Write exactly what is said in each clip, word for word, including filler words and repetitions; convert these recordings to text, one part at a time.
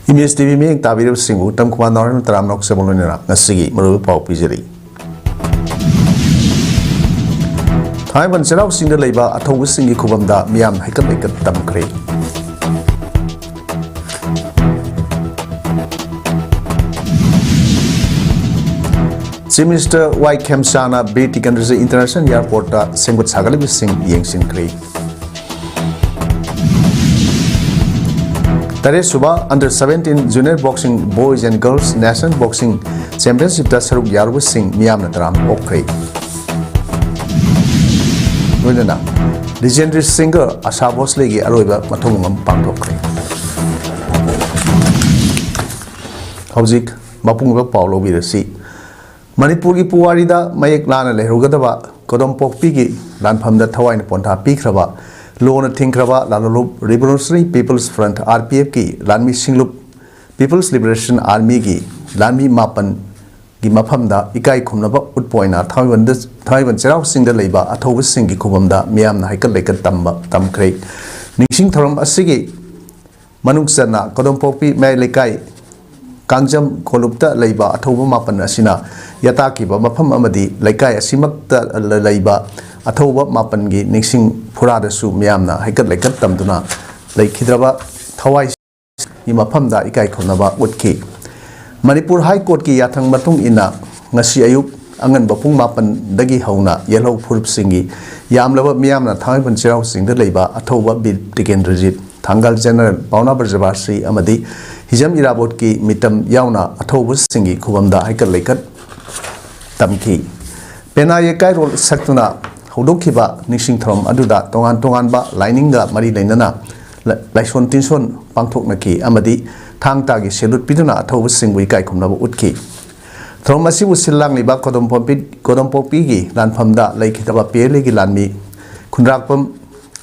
Image TV ꯃꯤꯠꯌꯦꯡ ꯇꯥꯕꯤꯔꯤꯕꯁꯤꯡꯕꯨ ꯇꯝꯈꯨꯃꯥ ꯅꯥꯎꯔꯦꯝ ꯇꯔꯥꯝꯅ ꯅꯣꯛꯆꯕ ꯂꯣꯏꯅꯅ ꯉꯁꯤꯒꯤ ꯃꯔꯨꯑꯣꯏꯕ ꯄꯥꯎ ꯄꯤꯖꯔꯤ꯫ ꯊꯥꯡꯃꯩꯕꯟ ꯆꯩꯔꯥꯎ ꯆꯤꯡꯗ ꯂꯩꯕ ꯑꯊꯧꯕꯁꯤꯡꯒꯤ ꯈꯨꯕꯝꯗ ꯃꯤꯌꯥꯝꯅ ꯍꯩꯀꯠ ꯂꯩꯀꯠ ꯇꯝꯈ꯭ꯔꯦ꯫ Chief Minister ꯋꯥꯏ ꯈꯦꯝꯆꯥꯅ ꯕꯤꯔ ꯇꯤꯀꯦꯟꯗ꯭ꯔꯖꯤꯠ International Airportꯇ ꯁꯦꯝꯒꯠ ꯁꯥꯒꯠꯂꯤꯕꯁꯤꯡ ꯌꯦꯡꯁꯤꯟꯈ꯭ꯔꯦ꯫ ꯇꯔꯦꯠ ꯁꯨꯕ Under Seventeen Junior Boxing Boys and Girls National Boxing Championshipꯇ ꯁꯔꯨꯛ ꯌꯥꯔꯨꯕꯁꯤꯡ ꯃꯤꯌꯥꯝꯅ ꯇꯔꯥꯝꯅ ꯑꯣꯛꯈ꯭ꯔꯦ꯫ ꯂꯣꯏꯅꯅ legendary singer ꯑꯁꯥ ꯚꯣꯁꯂꯦꯒꯤ ꯑꯔꯣꯏꯕ ꯃꯊꯧ ꯃꯉꯝ ꯄꯥꯡꯊꯣꯛꯈ꯭ꯔꯦ꯫ ꯍꯧꯖꯤꯛ ꯃꯄꯨꯡ ꯑꯣꯏꯕ ꯄꯥꯎ ꯂꯧꯕꯤꯔꯁꯤ꯫ ꯃꯅꯤꯄꯨꯔꯒꯤ ꯄꯨꯋꯥꯔꯤꯗ ꯃꯌꯦꯛ ꯂꯥꯅ ꯂꯩꯍꯧꯒꯗꯕ ꯀꯣꯗꯣꯝꯄꯣꯛꯄꯤꯒꯤ ꯂꯥꯟꯐꯝꯗ ꯊꯋꯥꯏꯅ ꯄꯣꯟꯊꯥ ꯄꯤꯈ꯭ꯔꯕ, ꯂꯣꯅ ꯊꯤꯡꯈ꯭ꯔꯕ ꯂꯥꯂꯣꯂꯨꯞ Revolutionary People's Front, RPFꯀꯤ ꯂꯥꯟꯃꯤ ꯁꯤꯡꯂꯨꯞ People's Liberation Armyꯒꯤ ꯂꯥꯟꯃꯤ ꯃꯥꯄꯟꯒꯤ ꯃꯐꯝꯗ ꯏꯀꯥꯏ ꯈꯨꯝꯅꯕ ꯎꯠꯄ ꯑꯣꯏꯅ ꯊꯥꯡꯃꯩꯕꯟꯗ, ꯊꯥꯡꯃꯩꯕꯟ ꯆꯩꯔꯥꯎ ꯆꯤꯡꯗ ꯂꯩꯕ ꯑꯊꯧꯕꯁꯤꯡꯒꯤ ꯈꯨꯕꯝꯗ ꯃꯤꯌꯥꯝꯅ ꯍꯩꯀꯠ ꯂꯩꯀꯠ ꯇꯝꯕ, ꯇꯝꯈ꯭ꯔꯦ꯫ ꯅꯤꯡꯁꯤꯡ ꯊꯧꯔꯝ ꯑꯁꯤꯒꯤ ꯃꯅꯨꯡ ꯆꯟꯅ ꯀꯣꯗꯣꯝꯄꯣꯛꯄꯤ ꯃꯌꯥꯏ ꯂꯩꯀꯥꯏ ꯀꯥꯡꯖꯝ ꯀꯣꯂꯨꯞꯇ ꯂꯩꯕ ꯑꯊꯧꯕ ꯃꯥꯄꯟ ꯑꯁꯤꯅ ꯌꯥꯇꯥꯛꯈꯤꯕ ꯃꯐꯝ ꯑꯃꯗꯤ ꯂꯩꯀꯥꯏ ꯑꯁꯤꯃꯛꯇ ꯂꯩꯕ ꯑꯊꯧꯕ ꯃꯥꯄꯟꯒꯤ ꯅꯤꯡꯁꯤꯡ ꯐꯨꯔꯥꯗꯁꯨ ꯃꯤꯌꯥꯝꯅ ꯍꯩꯀꯠ ꯂꯩꯀꯠ ꯇꯝꯗꯨꯅ ꯂꯩꯈꯤꯗ꯭ꯔꯕ ꯊꯋꯥꯏꯒꯤ ꯃꯐꯝꯗ ꯏꯀꯥꯏ ꯈꯨꯝꯅꯕ ꯎꯠꯈꯤ꯫ ꯃꯅꯤꯄꯨꯔ ꯍꯥꯏ ꯀꯣꯔꯠꯀꯤ ꯌꯥꯊꯪ ꯃꯇꯨꯡ ꯏꯟꯅ ꯉꯁꯤ ꯑꯌꯨꯛ ꯑꯉꯟꯕ ꯄꯨꯡ ꯃꯥꯄꯟꯗꯒꯤ ꯍꯧꯅ ꯌꯦꯜꯍꯧ ꯐꯨꯔꯨꯞꯁꯤꯡꯒꯤ ꯌꯥꯝꯂꯕ ꯃꯤꯌꯥꯝꯅ ꯊꯥꯡꯃꯩꯕꯟ ꯆꯩꯔꯥꯎ ꯆꯤꯡꯗ ꯂꯩꯕ ꯑꯊꯧꯕ ꯕꯤꯔ ꯇꯤꯀꯦꯟꯗ꯭ꯔꯖꯤꯠ, ꯊꯥꯡꯒꯥꯜ ꯖꯦꯅꯔꯦꯜ ꯄꯥꯎꯅꯥ ꯕ꯭ꯔꯖꯕꯥꯁꯤ ꯑꯃꯗꯤ ꯍꯤꯖꯝ ꯏꯔꯥꯕꯣꯠꯀꯤ ꯃꯤꯇꯝ ꯌꯥꯎꯅ ꯑꯊꯧꯕꯁꯤꯡꯒꯤ ꯈꯨꯕꯝꯗ ꯍꯩꯀꯠ ꯂꯩꯀꯠ ꯇꯝꯈꯤ꯫ ꯄꯦꯅꯥ ꯌꯩꯀꯥꯏꯔꯣꯜ ꯁꯛꯇꯨꯅ ꯍꯧꯗꯣꯛꯈꯤꯕ ꯅꯤꯡꯁꯤꯡ ꯊꯧꯔꯝ ꯑꯗꯨꯗ ꯇꯣꯉꯥꯟ ꯇꯣꯉꯥꯟꯕ ꯂꯥꯏꯅꯤꯡꯒ ꯃꯔꯤ ꯂꯩꯅꯅ ꯂ-, ꯂꯥꯏꯁꯣꯟ ꯇꯤꯟꯁꯣꯟ ꯄꯥꯡꯊꯣꯛꯅꯈꯤ ꯑꯃꯗꯤ ꯊꯥꯡ ꯇꯥꯒꯤ salute ꯄꯤꯗꯨꯅ ꯑꯊꯧꯕꯁꯤꯡꯕꯨ ꯏꯀꯥꯏ ꯈꯨꯝꯅꯕ ꯎꯠꯈꯤ꯫ ꯊꯧꯔꯝ ꯑꯁꯤꯕꯨ ꯁꯤꯜ ꯂꯥꯡꯂꯤꯕ ꯀꯣꯗꯣꯝꯄꯣꯛꯄꯤ-, ꯀꯣꯗꯣꯝꯄꯣꯛꯄꯤꯒꯤ ꯂꯥꯟꯐꯝꯗ ꯂꯩꯈꯤꯗꯕ ꯄꯤ ꯑꯦꯜ ꯑꯦꯒꯤ ꯂꯥꯟꯃꯤ ꯈꯨꯟꯗ꯭ꯔꯥꯛꯄꯝ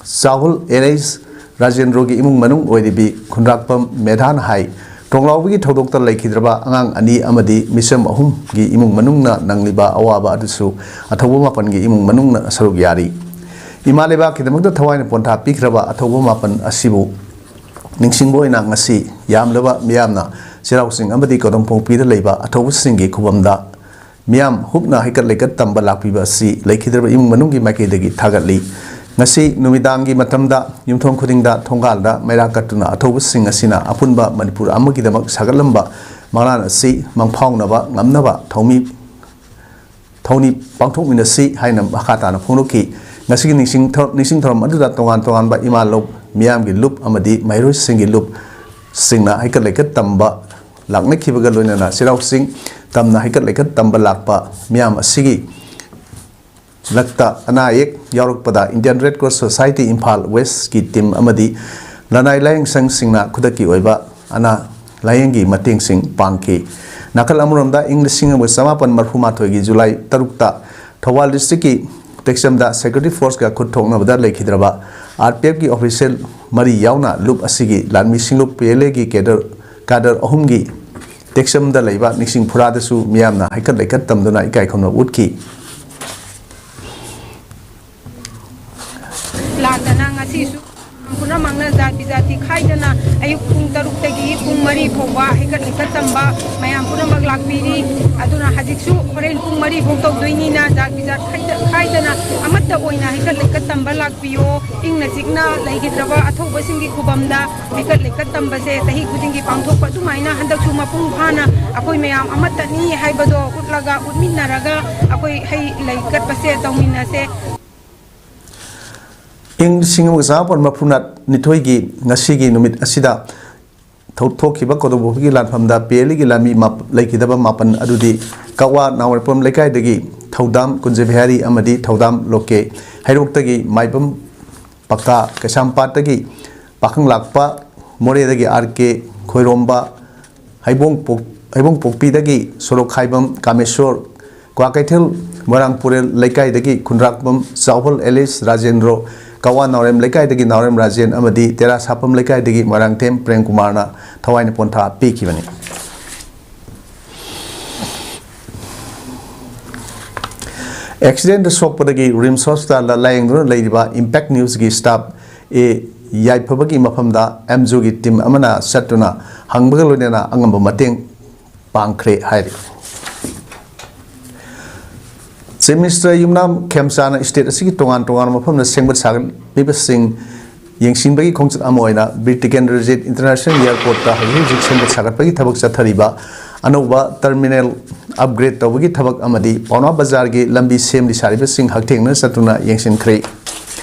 ꯆꯥꯍꯨꯜ ꯑꯦꯂꯩꯁ ꯔꯥꯖꯦꯟꯗ꯭ꯔꯣꯒꯤ ꯏꯃꯨꯡ ꯃꯅꯨꯡ ꯑꯣꯏꯔꯤꯕꯤ ꯈꯨꯟꯗ꯭ꯔꯥꯛꯄꯝ ꯃꯦꯙꯥꯅ ꯍꯥꯏ, ꯇꯣꯡꯂꯥꯎꯕꯒꯤ ꯊꯧꯗꯣꯛꯇ ꯂꯩꯈꯤꯗ꯭ꯔꯕ ꯑꯉꯥꯡ ꯑꯅꯤ ꯑꯃꯗꯤ ꯃꯤꯆꯝ ꯑꯍꯨꯝꯒꯤ ꯏꯃꯨꯡ ꯃꯅꯨꯡꯅ ꯅꯪꯂꯤꯕ ꯑꯋꯥꯕ ꯑꯗꯨꯁꯨ ꯑꯊꯧꯕ ꯃꯥꯄꯟꯒꯤ ꯏꯃꯨꯡ ꯃꯅꯨꯡꯅ ꯁꯔꯨꯛ ꯌꯥꯔꯤ꯫ ꯏꯃꯥ ꯂꯩꯕꯥꯛꯀꯤꯗꯃꯛꯇ ꯊꯋꯥꯏꯅ ꯄꯣꯟꯊꯥ ꯄꯤꯈ꯭ꯔꯕ ꯑꯊꯧꯕ ꯃꯥꯄꯟ ꯑꯁꯤꯕꯨ ꯅꯤꯡꯁꯤꯡꯕ ꯑꯣꯏꯅ ꯉꯁꯤ ꯌꯥꯝꯂꯕ ꯃꯤꯌꯥꯝꯅ ꯆꯩꯔꯥꯎ ꯆꯤꯡ ꯑꯃꯗꯤ ꯀꯣꯗꯣꯡꯄꯣꯛꯄꯤꯗ ꯂꯩꯕ ꯑꯊꯧꯕꯁꯤꯡꯒꯤ ꯈꯨꯕꯝꯗ ꯃꯤꯌꯥꯝ ꯍꯨꯞꯅ ꯍꯩꯀꯠ ꯂꯩꯀꯠ ꯇꯝꯕ ꯂꯥꯛꯄꯤꯕ ꯑꯁꯤ ꯂꯩꯈꯤꯗ꯭ꯔꯕ ꯏꯃꯨꯡ ꯃꯅꯨꯡꯒꯤ ꯃꯥꯏꯀꯩꯗꯒꯤ ꯊꯥꯒꯠꯂꯤ꯫ ꯉꯁꯤ ꯅꯨꯃꯤꯗꯥꯡꯒꯤ ꯃꯇꯝꯗ ꯌꯨꯝꯊꯣꯡ ꯈꯨꯗꯤꯡꯗ ꯊꯣꯡꯒꯥꯜꯗ ꯃꯩꯔꯥ ꯀꯠꯇꯨꯅ ꯑꯊꯧꯕꯁꯤꯡ ꯑꯁꯤꯅ ꯑꯄꯨꯟꯕ ꯃꯅꯤꯄꯨꯔ ꯑꯃꯒꯤꯗꯃꯛ ꯁꯥꯒꯠꯂꯝꯕ ꯃꯪꯂꯥꯟ ꯑꯁꯤ ꯃꯪꯐꯥꯎꯅꯕ ꯉꯝꯅꯕ ꯊꯧꯃꯤ ꯊꯧꯅꯤ ꯄꯥꯡꯊꯣꯛꯃꯤꯟꯅꯁꯤ ꯍꯥꯏꯅ ꯃꯈꯥ ꯇꯥꯅ ꯐꯣꯡꯗꯣꯛꯈꯤ꯫ ꯉꯁꯤꯒꯤ ꯅꯤꯡꯁꯤꯡ ꯊꯧ-, ꯅꯤꯡꯁꯤꯡ ꯊꯧꯔꯝ ꯑꯗꯨꯗ ꯇꯣꯉꯥꯟ ꯇꯣꯉꯥꯟꯕ ꯏꯃꯥ ꯂꯧ, ꯃꯤꯌꯥꯝꯒꯤ ꯂꯨꯞ ꯑꯃꯗꯤ ꯃꯍꯩꯔꯣꯏꯁꯤꯡꯒꯤ ꯂꯨꯞꯁꯤꯡꯅ ꯍꯩꯀꯠ ꯂꯩꯀꯠ ꯇꯝꯕ ꯂꯥꯛꯅꯈꯤꯕꯒ ꯂꯣꯏꯅꯅ ꯆꯩꯔꯥꯎ ꯆꯤꯡ ꯇꯝꯅ ꯍꯩꯀꯠ ꯂꯩꯀꯠ ꯇꯝꯕ ꯂꯥꯛꯄ ꯃꯤꯌꯥꯝ ꯑꯁꯤꯒꯤ ꯂꯛꯇ ꯑꯅꯥ ꯑꯌꯦꯛ ꯌꯥꯎꯔꯛꯄꯗ Indian Red Cross Society Imphal ꯋꯦꯁꯀꯤ ꯇꯤꯝ ꯑꯃꯗꯤ ꯂꯅꯥꯏ ꯂꯥꯌꯦꯡ ꯁꯪꯁꯤꯡꯅ ꯈꯨꯗꯛꯀꯤ ꯑꯣꯏꯕ ꯑꯅꯥ ꯂꯥꯌꯦꯡꯒꯤ ꯃꯇꯦꯡꯁꯤꯡ ꯄꯥꯡꯈꯤ꯫ ꯅꯥꯀꯜ ꯑꯃꯔꯣꯝꯗ ꯏꯪ ꯂꯤꯁꯤꯡ ꯑꯃꯒ ꯆꯃꯥꯄꯟ ꯃꯔꯐꯨ ꯃꯥꯊꯣꯏꯒꯤ ꯖꯨꯂꯥꯏ ꯇꯔꯨꯛꯇ ꯊꯧꯕꯥꯜ ꯗꯤꯁꯇ꯭ꯔꯤꯛꯀꯤ ꯇꯦꯛꯆꯝꯗ security forceꯀ ꯈꯨꯠ ꯊꯣꯛꯅꯕꯗ ꯂꯩꯈꯤꯗ꯭ꯔꯕ RPFꯀꯤ official ꯃꯔꯤ ꯌꯥꯎꯅ ꯂꯨꯞ ꯑꯁꯤꯒꯤ ꯂꯥꯟꯃꯤ ꯁꯤꯡꯂꯨꯞ PLAꯒꯤ cadre, cadre ꯑꯍꯨꯝꯒꯤ ꯇꯦꯛꯆꯝꯗ ꯂꯩꯕ ꯅꯤꯡꯁꯤꯡ ꯐꯨꯔꯥꯗꯁꯨ ꯃꯤꯌꯥꯝꯅ ꯍꯩꯀꯠ ꯂꯩꯀꯠ ꯇꯝꯗꯨꯅ ꯏꯀꯥꯏ ꯈꯨꯝꯅꯕ ꯎꯠꯈꯤ꯫ ꯂꯥꯛꯇꯅ ꯉꯁꯤꯁꯨ ꯄꯨꯝꯅꯃꯛꯅ ꯖꯥꯇꯤ ꯖꯥꯇꯤ ꯈꯥꯏꯗꯅ ꯑꯌꯨꯛ ꯄꯨꯡ ꯇꯔꯨꯛꯇꯒꯤ ꯄꯨꯡ ꯃꯔꯤ ꯐꯥꯎꯕ ꯍꯩꯀꯠ ꯂꯩꯀꯠ ꯇꯝꯕ ꯃꯌꯥꯝ ꯄꯨꯝꯅꯃꯛ ꯂꯥꯛꯄꯤꯔꯤ꯫ ꯑꯗꯨꯅ ꯍꯧꯖꯤꯛꯁꯨ ꯍꯣꯔꯦꯟ ꯄꯨꯡ ꯃꯔꯤ ꯐꯥꯎ ꯇꯧꯗꯣꯏꯅꯤꯅ ꯖꯥꯇꯤ ꯖꯥꯠ ꯈꯥꯏꯗ-, ꯈꯥꯏꯗꯅ ꯑꯃꯠꯇ ꯑꯣꯏꯅ ꯍꯩꯀꯠ ꯂꯩꯀꯠ ꯇꯝꯕ ꯂꯥꯛꯄꯤꯌꯣ꯫ ꯏꯪꯅ ꯆꯤꯛꯅ ꯂꯩꯈꯤꯗ꯭ꯔꯕ ꯑꯊꯧꯕꯁꯤꯡꯒꯤ ꯈꯨꯕꯝꯗ ꯍꯩꯀꯠ ꯂꯩꯀꯠ ꯇꯝꯕꯁꯦ ꯆꯍꯤ ꯈꯨꯗꯤꯡꯒꯤ ꯄꯥꯡꯊꯣꯛꯄ ꯑꯗꯨꯃꯥꯏꯅ ꯍꯟꯗꯛꯁꯨ ꯃꯄꯨꯡ ꯐꯥꯅ ꯑꯩꯈꯣꯏ ꯃꯌꯥꯝ ꯑꯃꯠꯇꯅꯤ ꯍꯥꯏꯕꯗꯣ ꯎꯠꯂꯒ, ꯎꯠꯃꯤꯟꯅꯔꯒ ꯑꯩꯈꯣꯏ ꯍꯩ ꯂꯩ ꯀꯠꯄꯁꯦ ꯇꯧꯃꯤꯟꯅꯁꯦ꯫ ꯏꯪ ꯂꯤꯁꯤꯡ ꯑꯃꯒ ꯆꯃꯥꯄꯟ ꯃꯔꯐꯨ ꯅꯤꯊꯣꯏꯒꯤ ꯉꯁꯤꯒꯤ ꯅꯨꯃꯤꯠ ꯑꯁꯤꯗ ꯊꯧ-, ꯊꯣꯛꯈꯤꯕ ꯀꯣꯗꯣꯕꯣꯛꯀꯤ ꯂꯥꯟꯐꯝꯗ PLAꯒꯤ ꯂꯥꯟꯃꯤ ꯃꯥꯞ-, ꯂꯩꯈꯤꯗꯕ ꯃꯥꯄꯟ ꯑꯗꯨꯗꯤ ꯀꯛꯋꯥ ꯅꯥꯎꯔꯦꯝꯄꯝ ꯂꯩꯀꯥꯏꯗꯒꯤ ꯊꯧꯗꯥꯝ ꯀꯨꯟꯖꯕꯤꯍꯥꯔꯤ ꯑꯃꯗꯤ ꯊꯧꯗꯥꯝ ꯂꯣꯀꯦ, ꯍꯩꯔꯣꯛꯇꯒꯤ ꯃꯥꯏꯕꯝ ꯄꯀꯥ, ꯀꯩꯁꯥꯝꯄꯥꯠꯇꯒꯤ ꯄꯥꯈꯪ ꯂꯥꯛꯄ, ꯃꯣꯔꯦꯗꯒꯤ RK ꯈꯣꯏꯔꯣꯝꯕ, ꯍꯩꯕꯣꯡꯄꯣꯛ-, ꯍꯩꯕꯣꯡꯄꯣꯛꯄꯤꯗꯒꯤ ꯁꯣꯔꯣꯛꯈꯥꯏꯕꯝ ꯀꯥꯃꯦꯁꯣꯔ, ꯀ꯭ꯋꯥꯀꯩꯊꯦꯜ ꯃꯣꯏꯔꯥꯡꯄꯨꯔꯦꯜ ꯂꯩꯀꯥꯏꯗꯒꯤ ꯈꯨꯟꯗ꯭ꯔꯥꯛꯄꯝ ꯆꯥꯎꯍꯜ ꯑꯦꯂꯤꯁ ꯔꯥꯖꯦꯟꯗ꯭ꯔꯣ, ꯀꯋꯥ ꯅꯥꯎꯔꯦꯝ ꯂꯩꯀꯥꯏꯗꯒꯤ ꯅꯥꯎꯔꯦꯝ ꯔꯥꯖꯦꯟ ꯑꯃꯗꯤ ꯇꯦꯔꯥ ꯁꯥꯄꯝ ꯂꯩꯀꯥꯏꯗꯒꯤ ꯃꯣꯏꯔꯥꯡꯊꯦꯝ ꯄ꯭ꯔꯦꯝꯀꯨꯃꯥꯔꯅ ꯊꯋꯥꯏꯅ ꯄꯣꯟꯊꯥ ꯄꯤꯈꯤꯕꯅꯤ꯫ ꯑꯦꯛꯁꯤꯗꯦꯟꯗ ꯁꯣꯛꯄꯗꯒꯤ ꯔꯤꯝꯁ ꯍꯣꯁꯄꯤꯇꯥꯜꯗ ꯂꯥꯌꯦꯡꯗꯨꯅ ꯂꯩꯔꯤꯕ Impact Newsꯀꯤ staff A ꯌꯥꯏꯐꯕꯒꯤ ꯃꯐꯝꯗ ꯑꯦꯝꯖꯨꯒꯤ ꯇꯤꯝ ꯑꯃꯅ ꯆꯠꯇꯨꯅ ꯍꯪꯕꯒ ꯂꯣꯏꯅꯅ ꯑꯉꯝꯕ ꯃꯇꯦꯡ ꯄꯥꯡꯈ꯭ꯔꯦ ꯍꯥꯏꯔꯤ꯫ ꯆꯤꯐ ꯃꯤꯅꯤꯁꯇꯔ ꯌꯨꯝꯅꯥꯝ ꯈꯦꯝꯆꯥꯅ ꯁ꯭ꯇꯦꯠ ꯑꯁꯤꯒꯤ ꯇꯣꯉꯥꯟ ꯇꯣꯉꯥꯟꯕ ꯃꯐꯝꯗ ꯁꯦꯝꯒꯠ ꯁꯥꯒꯠꯂꯤꯕꯁꯤꯡ ꯌꯦꯡꯁꯤꯟꯕꯒꯤ ꯈꯣꯡꯆꯠ ꯑꯃ ꯑꯣꯏꯅ ꯕꯤꯔ ꯇꯤꯀꯦꯟꯗ꯭ꯔꯖꯤꯠ ꯏꯟꯇꯔꯅꯦꯁꯅꯦꯜ ꯑꯦꯌꯔꯄꯣꯔꯠꯇ ꯍꯧꯖꯤꯛ ꯍꯧꯖꯤꯛ ꯁꯦꯝꯒꯠ ꯁꯥꯒꯠꯄꯒꯤ ꯊꯕꯛ ꯆꯠꯊꯔꯤꯕ ꯑꯅꯧꯕ ꯇꯔꯃꯤꯅꯦꯜ ꯑꯞꯒ꯭ꯔꯦꯗ ꯇꯧꯕꯒꯤ ꯊꯕꯛ ꯑꯃꯗꯤ ꯄꯥꯎꯅꯥ ꯕꯖꯥꯔꯒꯤ ꯂꯝꯕꯤ ꯁꯦꯝꯂꯤ ꯁꯥꯔꯤꯕꯁꯤꯡ ꯍꯛꯊꯦꯡꯅ ꯆꯠꯇꯨꯅ ꯌꯦꯡꯁꯤꯟꯈ꯭ꯔꯦ꯫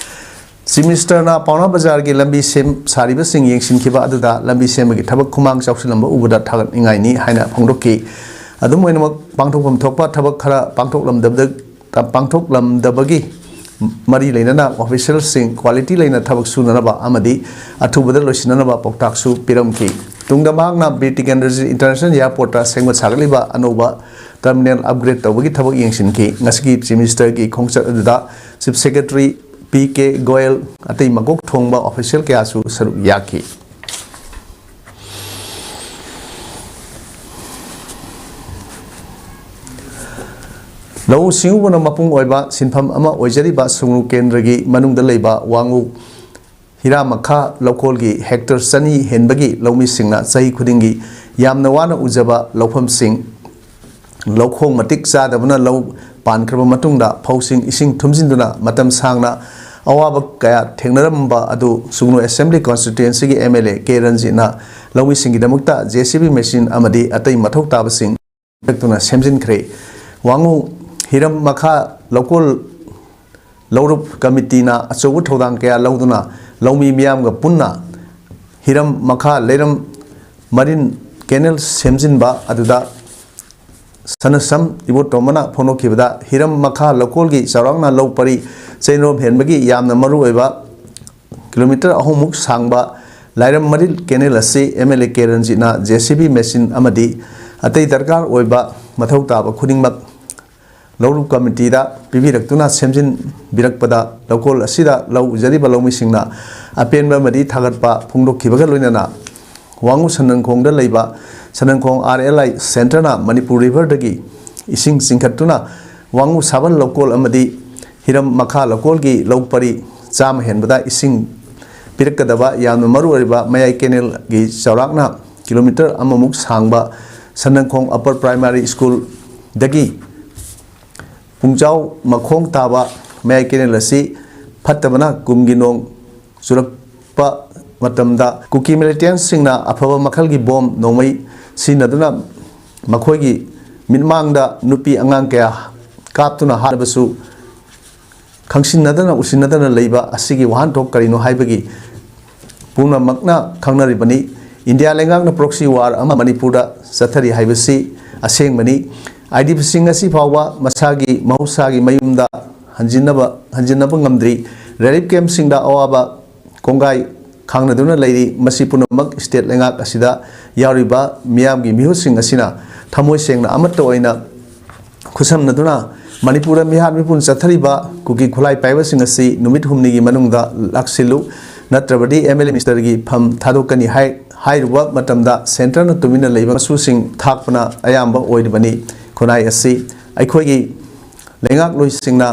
ꯆꯤꯐ ꯃꯤꯅꯤꯁꯇꯔꯅ ꯄꯥꯎꯅꯥ ꯕꯖꯥꯔꯒꯤ ꯂꯝꯕꯤ ꯁꯦꯝ ꯁꯥꯔꯤꯕꯁꯤꯡ ꯌꯦꯡꯁꯤꯟꯈꯤꯕ ꯑꯗꯨꯗ ꯂꯝꯕꯤ ꯁꯦꯝꯕꯒꯤ ꯊꯕꯛ ꯈꯨꯃꯥꯡ ꯆꯥꯎꯁꯤꯜꯂꯝꯕ ꯎꯕꯗ ꯊꯥꯒꯠꯅꯤꯡꯉꯥꯏꯅꯤ ꯍꯥꯏꯅ ꯐꯣꯡꯗꯣꯛꯈꯤ꯫ ꯑꯗꯨꯝ ꯑꯣꯏꯅꯃꯛ, ꯄꯥꯡꯊꯣꯛꯐꯝ ꯊꯣꯛꯄ ꯊꯕꯛ ꯈꯔ ꯄꯥꯡꯊꯣꯛꯂꯝꯗꯕꯗ ꯄꯥꯡꯊꯣꯛꯂꯝꯗꯕꯒꯤ ꯃꯔꯤ ꯂꯩꯅꯅ ꯑꯣꯐꯤꯁꯤꯌꯦꯜꯁꯤꯡ ꯀ꯭ꯋꯥꯂꯤꯇꯤ ꯂꯩꯅ ꯊꯕꯛ ꯁꯨꯅꯅꯕ ꯑꯃꯗꯤ ꯑꯊꯨꯕꯗ ꯂꯣꯏꯁꯤꯟꯅꯅꯕ ꯄꯥꯎꯇꯥꯛꯁꯨ ꯄꯤꯔꯝꯈꯤ꯫ ꯇꯨꯡꯗ ꯃꯍꯥꯛꯅ ꯕꯤꯔ ꯇꯤꯀꯦꯟꯗ꯭ꯔꯖꯤꯠ ꯏꯟꯇꯔꯅꯦꯁꯅꯦꯜ ꯑꯦꯌꯔꯄꯣꯔꯠꯇ ꯁꯦꯝꯒꯠ ꯁꯥꯒꯠꯂꯤꯕ ꯑꯅꯧꯕ ꯇꯔꯃꯤꯅꯦꯜ ꯑꯞꯒ꯭ꯔꯦꯗ ꯇꯧꯕꯒꯤ ꯊꯕꯛ ꯌꯦꯡꯁꯤꯟꯈꯤ꯫ ꯉꯁꯤꯒꯤ ꯆꯤꯐ ꯃꯤꯅꯤꯁꯇꯔꯒꯤ ꯈꯣꯡꯆꯠ ꯑꯗꯨꯗ chief secretary P K Goyal, ꯑꯇꯩ ꯃꯀꯣꯛ ꯊꯣꯡꯕ ꯑꯣꯐꯤꯁꯤꯌꯦꯜ ꯀꯌꯥꯁꯨ ꯁꯔꯨꯛ ꯌꯥꯈꯤ꯫ ꯂꯧꯎ ꯁꯤꯡꯎꯕꯅ ꯃꯄꯨꯡ ꯑꯣꯏꯕ ꯁꯤꯟꯐꯝ ꯑꯃ ꯑꯣꯏꯖꯔꯤꯕ ꯁꯨꯡꯅꯨ ꯀꯦꯟꯗ꯭ꯔꯒꯤ ꯃꯅꯨꯡꯗ ꯂꯩꯕ ꯋꯥꯉꯨ ꯍꯤꯔꯥ ꯃꯈꯥ ꯂꯧꯀꯣꯜꯒꯤ ꯍꯦꯛꯇꯔ ꯆꯅꯤ ꯍꯦꯟꯕꯒꯤ ꯂꯧꯃꯤꯁꯤꯡꯅ ꯆꯍꯤ ꯈꯨꯗꯤꯡꯒꯤ ꯌꯥꯝꯅ ꯋꯥꯅ ꯎꯖꯕ ꯂꯧꯐꯝꯁꯤꯡ, ꯂꯧꯈꯣꯡ ꯃꯇꯤꯛ ꯆꯥꯗꯕꯅ ꯂꯧ ꯄꯥꯟꯈ꯭ꯔꯕ ꯃꯇꯨꯡꯗ ꯐꯧꯁꯤꯡ ꯏꯁꯤꯡ ꯊꯨꯝꯖꯤꯟꯗꯨꯅ ꯃꯇꯝ ꯁꯥꯡꯅ ꯑꯋꯥꯕ ꯀꯌꯥ ꯊꯦꯡꯅꯔꯝꯕ ꯑꯗꯨ ꯁꯨꯒꯅꯨ ꯑꯦꯁꯦꯝꯕ꯭ꯂꯤ ꯀꯣꯟꯁꯇꯤꯇ꯭ꯋꯦꯟꯁꯤꯒꯤ ꯑꯦꯝ ꯑꯦꯜ ꯑꯦ ꯀꯦ ꯔꯟꯖꯤꯠꯅ ꯂꯧꯃꯤꯁꯤꯡꯒꯤꯗꯃꯛꯇ ꯖꯦ ꯁꯤ ꯕꯤ ꯃꯦꯆꯤꯟ ꯑꯃꯗꯤ ꯑꯇꯩ ꯃꯊꯧ ꯇꯥꯕꯁꯤꯡ ꯄꯤꯔꯛꯇꯨꯅ ꯁꯦꯝꯖꯤꯟꯈ꯭ꯔꯦ꯫ ꯋꯥꯉꯨ ꯍꯤꯔꯝ ꯃꯈꯥ ꯂꯧꯀꯣꯜ ꯂꯧꯔꯨꯞ ꯀꯃꯤꯇꯤꯅ ꯑꯆꯧꯕ ꯊꯧꯗꯥꯡ ꯀꯌꯥ ꯂꯧꯗꯨꯅ ꯂꯧꯃꯤ ꯃꯤꯌꯥꯝꯒ ꯄꯨꯟꯅ ꯍꯤꯔꯝ ꯃꯈꯥ ꯂꯩꯔꯝ ꯃꯔꯤꯟ ꯀꯦꯅꯦꯜ ꯁꯦꯝꯖꯤꯟꯕ ꯑꯗꯨꯗ ꯁꯅꯁꯝ ꯏꯕꯣꯇꯣꯝꯕꯅ ꯐꯣꯡꯗꯣꯛꯈꯤꯕꯗ, ꯍꯤꯔꯝ ꯃꯈꯥ ꯂꯧꯀꯣꯜꯒꯤ ꯆꯥꯎꯔꯥꯛꯅ ꯂꯧ ꯄꯔꯤ ꯆꯩꯅꯔꯣꯝ ꯍꯦꯟꯕꯒꯤ ꯌꯥꯝꯅ ꯃꯔꯨꯑꯣꯏꯕ ꯀꯤꯂꯣꯃꯤꯇꯔ ꯑꯍꯨꯝꯃꯨꯛ ꯁꯥꯡꯕ ꯂꯥꯏꯔꯝ ꯃꯔꯤꯜ ꯀꯦꯅꯦꯜ ꯑꯁꯤ ꯑꯦꯝ ꯑꯦꯜ ꯑꯦ ꯀꯦ ꯔꯟꯖꯤꯠꯅ ꯖꯦ ꯁꯤ ꯕꯤ ꯃꯦꯆꯤꯟ ꯑꯃꯗꯤ ꯑꯇꯩ ꯗꯔꯀꯥꯔ ꯑꯣꯏꯕ ꯃꯊꯧ ꯇꯥꯕ ꯈꯨꯗꯤꯡꯃꯛ ꯂꯧꯔꯨꯞ ꯀꯃꯤꯇꯤꯗ ꯄꯤꯕꯤꯔꯛꯇꯨꯅ ꯁꯦꯝꯖꯤꯟꯕꯤꯔꯛꯄꯗ ꯂꯧꯀꯣꯜ ꯑꯁꯤꯗ ꯂꯧ ꯎꯖꯔꯤꯕ ꯂꯧꯃꯤꯁꯤꯡꯅ ꯑꯄꯦꯟꯕ ꯑꯃꯗꯤ ꯊꯥꯒꯠꯄ ꯐꯣꯡꯗꯣꯛꯈꯤꯕꯒ ꯂꯣꯏꯅꯅ ꯋꯥꯉꯨ ꯁꯟꯅꯪꯈꯣꯡꯗ ꯂꯩꯕ ꯁꯟꯅꯪꯈꯣꯡ ꯑꯥꯔ ꯑꯦꯜ ꯑꯥꯏ ꯁꯦꯟꯇꯔꯅ ꯃꯅꯤꯄꯨꯔ ꯔꯤꯚꯔꯗꯒꯤ ꯏꯁꯤꯡ ꯆꯤꯡꯈꯠꯇꯨꯅ ꯋꯥꯉꯨ ꯁꯥꯕꯜ ꯂꯧꯀꯣꯜ ꯑꯃꯗꯤ ꯍꯤꯔꯝ ꯃꯈꯥ ꯂꯧꯀꯣꯜꯒꯤ ꯂꯧ ꯄꯔꯤ ꯆꯥꯝꯃ ꯍꯦꯟꯕꯗ ꯏꯁꯤꯡ ꯄꯤꯔꯛꯀꯗꯕ ꯌꯥꯝꯅ ꯃꯔꯨ ꯑꯣꯏꯔꯤꯕ ꯃꯌꯥꯏ ꯀꯦꯅꯦꯜꯒꯤ ꯆꯥꯎꯔꯥꯛꯅ ꯀꯤꯂꯣꯃꯤꯇꯔ ꯑꯃꯃꯨꯛ ꯁꯥꯡꯕ ꯁꯟꯅꯪꯈꯣꯡ Upper Primary School ꯗꯒꯤ ꯄꯨꯡꯖꯥꯎ ꯃꯈꯣꯡ ꯇꯥꯕ ꯃꯌꯥꯏ ꯀꯦꯅꯦꯜ ꯑꯁꯤ ꯐꯠꯇꯕꯅ ꯀꯨꯝꯒꯤ ꯅꯣꯡ ꯆꯨꯔꯛꯄ ꯃꯇꯝꯗ ꯀꯨꯀꯤ militants ꯁꯤꯡꯅ ꯑꯐꯕ ꯃꯈꯜꯒꯤ ꯕꯣꯝ ꯅꯣꯡꯃꯩ ꯁꯤꯖꯤꯟꯅꯗꯨꯅ ꯃꯈꯣꯏꯒꯤ ꯃꯤꯠꯃꯥꯡꯗ ꯅꯨꯄꯤ ꯑꯉꯥꯡ ꯀꯌꯥ ꯀꯥꯞꯇꯨꯅ ꯍꯥꯠꯂꯕꯁꯨ, ꯈꯪꯁꯤꯟꯅꯗꯅ ꯎꯁꯤꯟꯅꯗꯅ ꯂꯩꯕ ꯑꯁꯤꯒꯤ ꯋꯥꯍꯟꯊꯣꯛ ꯀꯔꯤꯅꯣ ꯍꯥꯏꯕꯒꯤ ꯄꯨꯝꯅꯃꯛꯅ ꯈꯪꯅꯔꯤꯕꯅꯤ꯫ ꯏꯟꯗꯤꯌꯥ ꯂꯩꯉꯥꯛꯅ proxy war ꯑꯃ ꯃꯅꯤꯄꯨꯔꯗ ꯆꯠꯊꯔꯤ ꯍꯥꯏꯕꯁꯤ ꯑꯁꯦꯡꯕꯅꯤ꯫ IDP ꯁꯤꯡ ꯉꯁꯤ ꯐꯥꯎꯕ ꯃꯁꯥꯒꯤ ꯃꯍꯧꯁꯥꯒꯤ ꯃꯌꯨꯝꯗ ꯍꯟꯖꯤꯟꯅꯕ, ꯍꯟꯖꯤꯟꯅꯕ ꯉꯝꯗ꯭ꯔꯤ꯫ Relief camp ꯁꯤꯡꯗ ꯑꯋꯥꯕ ꯀꯣꯡꯒꯥꯏ ꯈꯥꯡꯅꯗꯨꯅ ꯂꯩꯔꯤ꯫ ꯃꯁꯤ ꯄꯨꯝꯅꯃꯛ state ꯂꯩꯉꯥꯛ ꯑꯁꯤꯗ ꯌꯥꯎꯔꯤꯕ ꯃꯤꯌꯥꯝꯒꯤ ꯃꯤꯍꯨꯠꯁꯤꯡ ꯑꯁꯤꯅ ꯊꯃꯣꯏ ꯁꯦꯡꯅ ꯑꯃꯠꯇ ꯑꯣꯏꯅ ꯈꯨꯠꯁꯝꯅꯗꯨꯅ ꯃꯅꯤꯄꯨꯔꯗ ꯃꯤꯍꯥꯠ ꯃꯤꯄꯨꯟ ꯆꯠꯊꯔꯤꯕ ꯀꯨꯀꯤ ꯈꯨꯠꯂꯥꯏ ꯄꯥꯏꯕꯁꯤꯡ ꯑꯁꯤ ꯅꯨꯃꯤꯠ ꯍꯨꯝꯅꯤꯒꯤ ꯃꯅꯨꯡꯗ ꯂꯥꯛꯁꯤꯜꯂꯨ, ꯅꯠꯇ꯭ꯔꯕꯗꯤ MLA ministerꯒꯤ ꯐꯝ ꯊꯥꯗꯣꯛꯀꯅꯤ ꯍꯥꯏ-, ꯍꯥꯏꯔꯨꯕ ꯃꯇꯝꯗ centreꯅ ꯇꯨꯃꯤꯟꯅ ꯂꯩꯕ ꯃꯆꯨꯁꯤꯡ ꯊꯥꯛꯄꯅ ꯑꯌꯥꯝꯕ ꯑꯣꯏꯔꯤꯕꯅꯤ꯫ ꯈꯨꯟꯅꯥꯏ ꯑꯁꯤ ꯑꯩꯈꯣꯏꯒꯤ ꯂꯩꯉꯥꯛꯂꯣꯏꯁꯤꯡꯅ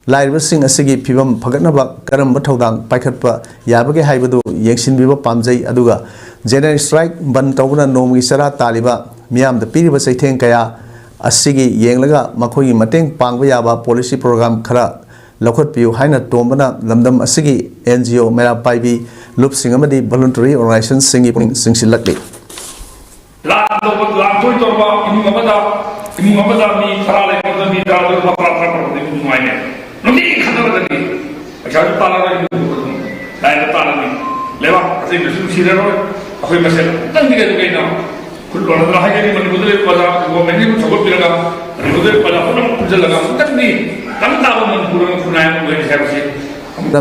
ꯂꯥꯏꯔꯕꯁꯤꯡ ꯑꯁꯤꯒꯤ ꯐꯤꯕꯝ ꯐꯒꯠꯅꯕ ꯀꯔꯝꯕ ꯊꯧꯗꯥꯡ ꯄꯥꯏꯈꯠꯄ ꯌꯥꯕꯒꯦ ꯍꯥꯏꯕꯗꯨ ꯌꯦꯡꯁꯤꯟꯕꯤꯕ ꯄꯥꯝꯖꯩ꯫ ꯑꯗꯨꯒ general strike ꯕꯟ ꯇꯧꯗꯨꯅ ꯅꯣꯡꯃꯒꯤ ꯆꯔꯥ ꯇꯥꯜꯂꯤꯕ ꯃꯤꯌꯥꯝꯗ ꯄꯤꯔꯤꯕ ꯆꯩꯊꯦꯡ ꯀꯌꯥ ꯑꯁꯤꯒꯤ ꯌꯦꯡꯂꯒ ꯃꯈꯣꯏꯒꯤ ꯃꯇꯦꯡ ꯄꯥꯡꯕ ꯌꯥꯕ policy program ꯈꯔ ꯂꯧꯈꯠꯄꯤꯌꯨ ꯍꯥꯏꯅ ꯇꯣꯝꯕꯅ ꯂꯝꯗꯝ ꯑꯁꯤꯒꯤ NGO ꯃꯩꯔꯥ ꯄꯥꯏꯕꯤ ꯂꯨꯞꯁꯤꯡ ꯑꯃꯗꯤ voluntary organizationꯁꯤꯡꯒꯤ ꯄꯨꯛꯅꯤꯡ ꯆꯤꯡꯁꯤꯜꯂꯛꯂꯤ꯫ ꯂꯥꯟ ꯇꯧꯕ, ꯂꯥꯟ ꯇꯣꯏ ꯇꯧꯔꯕ ꯏꯃꯨꯡ ꯑꯃꯗ, ꯏꯃꯨꯡ ꯑꯃꯗ ꯃꯤ ꯇꯔꯥ ꯂꯩꯕꯗ ꯃꯤ ꯇꯔꯥꯗ ꯂꯨꯄꯥ ꯇꯔꯥ ꯇꯔꯥ ꯐꯪꯕꯗ ꯏꯃꯨꯡ ꯅꯨꯡꯉꯥꯏꯅꯦ꯫ ꯅꯨꯡꯇꯤꯒꯤ ꯈꯠꯅꯔꯒꯗꯤ ꯄꯩꯁꯥꯁꯨ ꯇꯥꯜꯂꯔꯣꯏ, ꯏꯃꯨꯡ ꯂꯥꯏꯔ ꯇꯥꯜꯂꯅꯤ꯫ ꯂꯩꯕꯥꯛ ꯑꯇꯩꯗꯁꯨ ꯅꯨꯡꯁꯤꯔꯔꯣꯏ꯫ ꯑꯩꯈꯣꯏ ꯃꯁꯦꯟ ꯑꯃꯨꯛꯇꯪꯗꯤ ꯀꯩꯅꯣ ꯀꯩꯅꯣ ꯈꯨꯠ ꯂꯣꯟꯅꯗꯅ ꯍꯥꯏꯒꯅꯤ꯫ ꯃꯅꯤꯄꯨꯔꯗ ꯂꯩꯕ ꯄ꯭ꯔꯖꯥ, governmentꯅ ꯁꯧꯒꯠꯄꯤꯔꯒ ꯃꯅꯤꯄꯨꯔꯗ ꯂꯩꯕ ꯄ꯭ꯔꯖꯥ ꯄꯨꯝꯅꯃꯛ ꯄꯨꯟꯁꯤꯜꯂꯒ ꯑꯃꯨꯛꯇꯪꯗꯤ ꯇꯪ ꯇꯥꯕ ꯃꯅꯤꯄꯨꯔ ꯑꯃ ꯈꯨꯟꯅꯥꯏ ꯑꯃ ꯑꯣꯏꯍꯟꯁꯦ ꯍꯥꯏꯕꯁꯤ꯫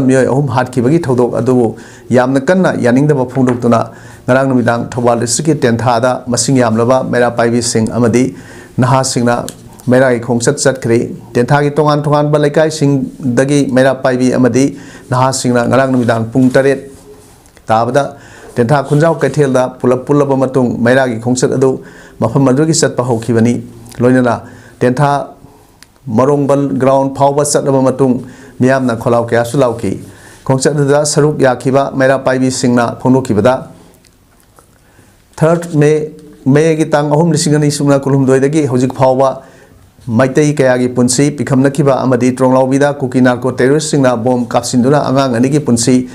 ꯃꯤꯑꯣꯏ ꯑꯍꯨꯝ ꯍꯥꯠꯈꯤꯕꯒꯤ ꯊꯧꯗꯣꯛ ꯑꯗꯨꯕꯨ ꯌꯥꯝꯅ ꯀꯟꯅ ꯌꯥꯅꯤꯡꯗꯕ ꯐꯣꯡꯗꯣꯛꯇꯨꯅ ꯉꯔꯥꯡ ꯅꯨꯃꯤꯗꯥꯡ ꯊꯧꯕꯥꯜ districtꯀꯤ ꯇꯦꯟꯊꯥꯗ ꯃꯁꯤꯡ ꯌꯥꯝꯂꯕ ꯃꯩꯔꯥ ꯄꯥꯏꯕꯤꯁꯤꯡ ꯑꯃꯗꯤ ꯅꯍꯥꯁꯤꯡꯅ ꯃꯩꯔꯥꯒꯤ ꯈꯣꯡꯆꯠ ꯆꯠꯈ꯭ꯔꯦ꯫ ꯇꯦꯟꯊꯥꯒꯤ ꯇꯣꯉꯥꯟ ꯇꯣꯉꯥꯟꯕ ꯂꯩꯀꯥꯏꯁꯤꯡꯗꯒꯤ ꯃꯩꯔꯥ ꯄꯥꯏꯕꯤ ꯑꯃꯗꯤ ꯅꯍꯥꯁꯤꯡꯅ ꯉꯔꯥꯡ ꯅꯨꯃꯤꯗꯥꯡ ꯄꯨꯡ ꯇꯔꯦꯠ ꯇꯥꯕꯗ ꯇꯦꯟꯊꯥ ꯈꯨꯟꯖꯥꯎ ꯀꯩꯊꯦꯜꯗ ꯄꯨꯂꯞ ꯄꯨꯜꯂꯕ ꯃꯇꯨꯡ ꯃꯩꯔꯥꯒꯤ ꯈꯣꯡꯆꯠ ꯑꯗꯨ ꯃꯐꯝ ꯑꯗꯨꯒꯤ ꯆꯠꯄ ꯍꯧꯈꯤꯕꯅꯤ꯫ ꯂꯣꯏꯅꯅ ꯇꯦꯟꯊꯥ ꯃꯔꯣꯡꯕꯜ ground ꯐꯥꯎꯕ ꯆꯠꯂꯕ ꯃꯇꯨꯡ ꯃꯤꯌꯥꯝꯅ ꯈꯣꯜꯂꯥꯎ ꯀꯌꯥꯁꯨ ꯂꯥꯎꯈꯤ꯫ ꯈꯣꯡꯆꯠ ꯑꯗꯨꯗ ꯁꯔꯨꯛ ꯌꯥꯈꯤꯕ ꯃꯩꯔꯥ ꯄꯥꯏꯕꯤꯁꯤꯡꯅ ꯐꯣꯡꯗꯣꯛꯈꯤꯕꯗ, ꯊꯥꯔꯠ ꯃꯦ, ꯃꯦꯒꯤ ꯇꯥꯡ ꯑꯍꯨꯝ, ꯂꯤꯁꯤꯡ ꯑꯅꯤ ꯁꯨꯞꯅ ꯀꯨꯟꯍꯨꯝꯗꯣꯏꯗꯒꯤ ꯍꯧꯖꯤꯛ ꯐꯥꯎꯕ ꯃꯩꯇꯩ ꯀꯌꯥꯒꯤ ꯄꯨꯟꯁꯤ ꯄꯤꯈꯝꯅꯈꯤꯕ ꯑꯃꯗꯤ ꯇ꯭ꯔꯣꯡꯂꯥꯎꯕꯤꯗ ꯀꯨꯀꯤ ꯅꯥꯔꯀꯣ ꯇꯦꯔꯣꯔꯤꯁꯁꯤꯡꯅ ꯕꯣꯝ ꯀꯥꯞꯁꯤꯟꯗꯨꯅ ꯑꯉꯥꯡ ꯑꯅꯤꯒꯤ ꯄꯨꯟꯁꯤ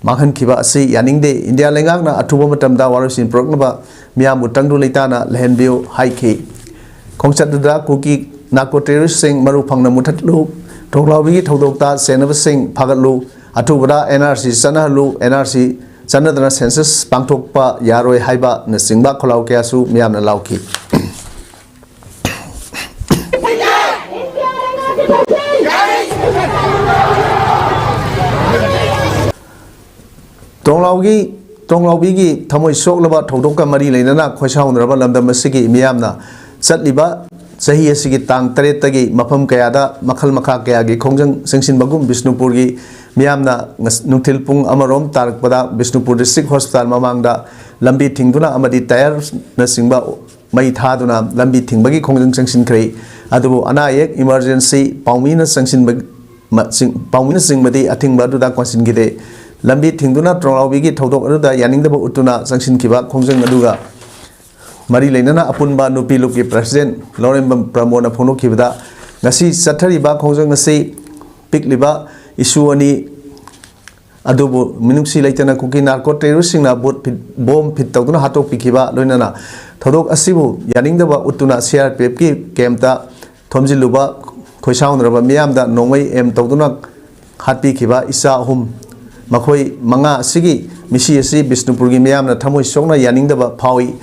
ꯃꯥꯡꯍꯟꯈꯤꯕ ꯑꯁꯤ ꯌꯥꯅꯤꯡꯗꯦ꯫ ꯏꯟꯗꯤꯌꯥ ꯂꯩꯉꯥꯛꯅ ꯑꯊꯨꯕ ꯃꯇꯝꯗ ꯋꯥꯔꯣꯏꯁꯤꯟ ꯄꯨꯔꯛꯅꯕ ꯃꯤꯌꯥꯝꯕꯨ ꯇꯪꯗꯨ ꯂꯩꯇꯥꯅ ꯂꯩꯍꯟꯕꯤꯌꯨ ꯍꯥꯏꯈꯤ꯫ ꯈꯣꯡꯆꯠ ꯑꯗꯨꯗ ꯀꯨꯀꯤ ꯅꯥꯔꯀꯣ ꯇꯦꯔꯣꯔꯤꯁꯁꯤꯡ ꯃꯔꯨ ꯐꯪꯅ ꯃꯨꯊꯠꯂꯨ, ꯇ꯭ꯔꯣꯡꯂꯥꯎꯕꯤꯒꯤ ꯊꯧꯗꯣꯛꯇ ꯆꯦꯟꯅꯕꯁꯤꯡ ꯐꯥꯒꯠꯂꯨ, ꯑꯊꯨꯕꯗ and R C ꯆꯠꯅꯍꯜꯂꯨ, and R C ꯆꯠꯅꯗꯅ census ꯄꯥꯡꯊꯣꯛꯄ ꯌꯥꯔꯣꯏ ꯍꯥꯏꯕꯅꯆꯤꯡꯕ ꯈꯣꯜꯂꯥꯎ ꯀꯌꯥꯁꯨ ꯃꯤꯌꯥꯝꯅ ꯂꯥꯎꯈꯤ꯫ ꯇꯣꯡꯂꯥꯎꯒꯤ, ꯇꯣꯡꯂꯥꯎꯕꯤꯒꯤ ꯊꯃꯣꯏ ꯁꯣꯛꯂꯕ ꯊꯧꯗꯣꯛꯀ ꯃꯔꯤ ꯂꯩꯅꯅ ꯈꯣꯏꯁꯥꯎꯅꯔꯕ ꯂꯝꯗꯝ ꯑꯁꯤꯒꯤ ꯃꯤꯌꯥꯝꯅ ꯆꯠꯂꯤꯕ ꯆꯍꯤ ꯑꯁꯤꯒꯤ ꯇꯥꯡ ꯇꯔꯦꯠꯇꯒꯤ ꯃꯐꯝ ꯀꯌꯥꯗ ꯃꯈꯜ ꯃꯈꯥ ꯀꯌꯥꯒꯤ ꯈꯣꯡꯖꯪ ꯆꯪꯁꯤꯟꯕꯒꯨꯝ ꯕꯤꯁꯅꯨꯄꯨꯔꯒꯤ ꯃꯤꯌꯥꯝꯅ ꯉꯁ-, ꯅꯨꯡꯊꯤꯜ ꯄꯨꯡ ꯑꯃꯔꯣꯝ ꯇꯥꯔꯛꯄꯗ ꯕꯤꯁꯅꯨꯄꯨꯔ ꯗꯤꯁꯇ꯭ꯔꯤꯛ ꯍꯣꯁꯄꯤꯇꯥꯜ ꯃꯃꯥꯡꯗ ꯂꯝꯕꯤ ꯊꯤꯡꯗꯨꯅ ꯑꯃꯗꯤ ꯇꯌꯥꯔꯅꯆꯤꯡꯕ ꯃꯩ ꯊꯥꯗꯨꯅ ꯂꯝꯕꯤ ꯊꯤꯡꯕꯒꯤ ꯈꯣꯡꯖꯪ ꯆꯪꯁꯤꯟꯈ꯭ꯔꯦ꯫ ꯑꯗꯨꯕꯨ ꯑꯅꯥ ꯑꯌꯦꯛ ꯏꯃꯥꯔꯖꯦꯟꯁꯤ ꯄꯥꯎꯃꯤꯅ ꯆꯪꯁꯤꯟꯕ ꯃ-, ꯆꯤꯡ-, ꯄꯥꯎꯃꯤꯅꯆꯤꯡꯕꯗꯤ ꯑꯊꯤꯡꯕ ꯑꯗꯨꯗ ꯀꯣꯟꯁꯤꯟꯈꯤꯗꯦ꯫ ꯂꯝꯕꯤ ꯊꯤꯡꯗꯨꯅ ꯇ꯭ꯔꯣꯡꯂꯥꯎꯕꯤꯒꯤ ꯊꯧꯗꯣꯛ ꯑꯗꯨꯗ ꯌꯥꯅꯤꯡꯗꯕ ꯎꯠꯇꯨꯅ ꯆꯪꯁꯤꯟꯈꯤꯕ ꯈꯣꯡꯖꯪ ꯑꯗꯨꯒ ꯃꯔꯤ ꯂꯩꯅꯅ ꯑꯄꯨꯟꯕ ꯅꯨꯄꯤ ꯂꯨꯞꯀꯤ ꯄ꯭ꯔꯁꯤꯗꯦꯟ ꯂꯧꯔꯦꯝꯕꯝ ꯄ꯭ꯔꯃꯣꯗꯅ ꯐꯣꯡꯗꯣꯛꯈꯤꯕꯗ, ꯉꯁꯤ ꯆꯠꯊꯔꯤꯕ ꯈꯣꯡꯖꯪ ꯑꯁꯤ ꯄꯤꯛꯂꯤꯕ ꯏꯁꯨ ꯑꯅꯤ ꯑꯗꯨꯕꯨ ꯃꯤꯅꯨꯡꯁꯤ ꯂꯩꯇꯅ ꯀꯨꯀꯤ ꯅꯥꯔꯀꯣ ꯇꯦꯔꯣꯔꯤꯁꯁꯤꯡꯅ ꯕꯨꯠ ꯐꯤꯠ-, ꯕꯣꯝ ꯐꯤꯠ ꯇꯧꯗꯨꯅ ꯍꯥꯠꯇꯣꯛꯄꯤꯈꯤꯕ ꯂꯣꯏꯅꯅ ꯊꯧꯗꯣꯛ ꯑꯁꯤꯕꯨ ꯌꯥꯅꯤꯡꯗꯕ ꯎꯠꯇꯨꯅ ꯁꯤ ꯑꯥꯔ ꯄꯤ ꯑꯦꯐꯀꯤ ꯀꯦꯝꯞꯇ ꯊꯣꯝꯖꯤꯜꯂꯨꯕ ꯈꯣꯏꯁꯥꯎꯅꯔꯕ ꯃꯤꯌꯥꯝꯗ ꯅꯣꯡꯃꯩ ꯑꯦꯝ ꯇꯧꯗꯨꯅ ꯍꯥꯠꯄꯤꯈꯤꯕ ꯏꯆꯥ ꯑꯍꯨꯝ, ꯃꯈꯣꯏ ꯃꯉꯥ ꯑꯁꯤꯒꯤ ꯃꯤꯁꯤ ꯑꯁꯤ ꯕꯤꯁꯅꯨꯄꯨꯔꯒꯤ ꯃꯤꯌꯥꯝꯅ ꯊꯃꯣꯏ ꯁꯣꯛꯅ ꯌꯥꯅꯤꯡꯗꯕ ꯐꯥꯎꯏ꯫